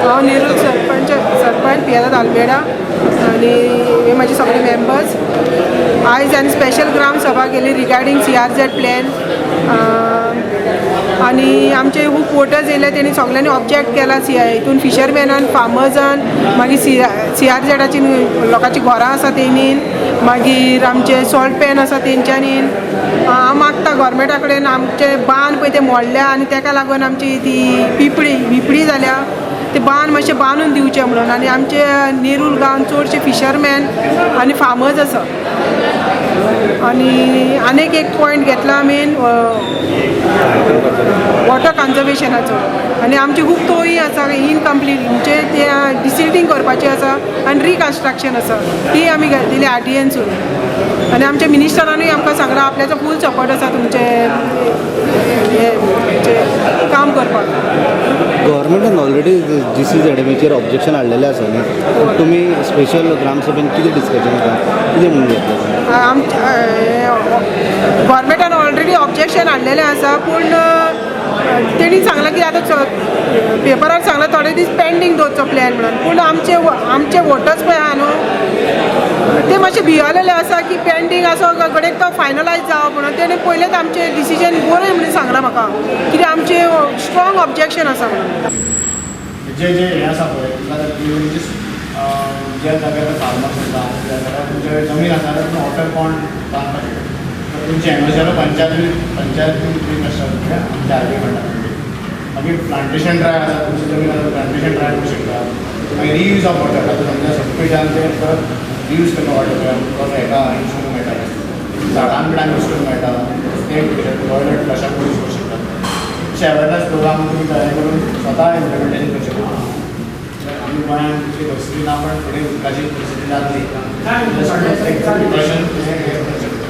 हांव नेरूल सरपंच, सरपंच पियादा आल्मेडा आनी हे म्हाजे सगळे मेंबर्स. आयज आनी स्पेशल ग्राम सभा केली रिगार्डींग सीआरझेड प्लॅन आनी आमचे खूब वोटर्स येयले. तेणी सगल्यांनी ऑब्जेक्ट केला सी हितून फिशरमॅनान, फार्मर्सान, मागीर सीआरझेडाची लोकांची घरां आसा तेणीन, मागीर आमचे सॉल्ट पॅन आसा तेंच्यांनी. हांव मागता गोवोरमेंटा कडेन, आमचे बांद पळय ते मोडल्या आनी तेका लागून आमची ती पिपळी विपळी जाल्या. ते बांद मातशे बांदून दिवचे म्हणून. आनी आमचे नेरूल गांवान चडशे फिशरमॅन आनी फार्मर्स आसा. आनी आनीक एक पॉयंट घेतला आमी वॉटर कन्जर्वेशनाचो. आनी आमची खूब तोयी आसा इनकम्प्लीट, म्हणजे ते डिसिल्टींग करपाची आसा आनी रिकन्स्ट्रक्शन आसा, ती आमी दिली आरटीएनसून. आनी आमच्या मिनिस्टरानूय आमकां सांगलां, आपल्याचो फूल सपोर्ट आसा तुमचे हे म्हणजे काम करपाक. गव्हर्मेंटान ऑलरेडी जीसीझेडएमएचेर ऑब्जेक्शन हाडलेलें आसा न्ही? पूण तुमी स्पेशल ग्रामसभेन कितें डिस्कशन आसा, कितें म्हणून घेतलें? आमच्या गव्हर्मेंटान ऑलरेडी ऑब्जेक्शन हाडलेलें आसा, पूण तेणी सांगलां की आतां पेपरार सांगलां थोडे दीस पेंडींग दवरचो प्लॅन म्हणून. पूण आमचे आमचे वोटर्स पळय आहा न्हू, ते मातशे भियेलेले आसा की पेंडींग आसा, घडयेक तो फायनलायज जावप म्हणून. तेणे पयलेच आमचे डिसिजन बरें म्हणून सांगलां म्हाका, कित्याक आमचे स्ट्रॉंग ऑब्जेक्शन आसा म्हणून. जे जे हे आसा पळय, तुमकां ज्या जाग्यार फार्मर्स आसा, त्या जाग्यार तुमचे जमीन आसा जाल्यार तुमी वॉटर पॉन्ड बांदपाक शकता. तुमचे एनओसीआर पंचायत पंचायत रिकन्स्ट्रक्शन आमच्या हायवे म्हणटा. मागीर प्लांटेशन ड्रायव आसा, तुमची जमीन आसा, प्लांटेशन ड्रायव करूं शकता. मागीर रियूज ऑफ वॉटर, आतां समजा सोकपीठान ते परत रियूज करपाक वॉटर because हेका यूज करूंक मेळटा, झाडां बिडां यूज करूंक मेळटा, ते टॉयलेट फ्लशाक यूज करूं शकता. अशे अवेरनस प्रोग्राम तुमी तयार करून स्वता इम्प्लिमेंटेशन करूं शकता. आमी गोंयांत तितली परिस्थिती ना, पण फुडें उदकाची परिस्थिती जातली, प्रिकॉशन हे करूं शकता.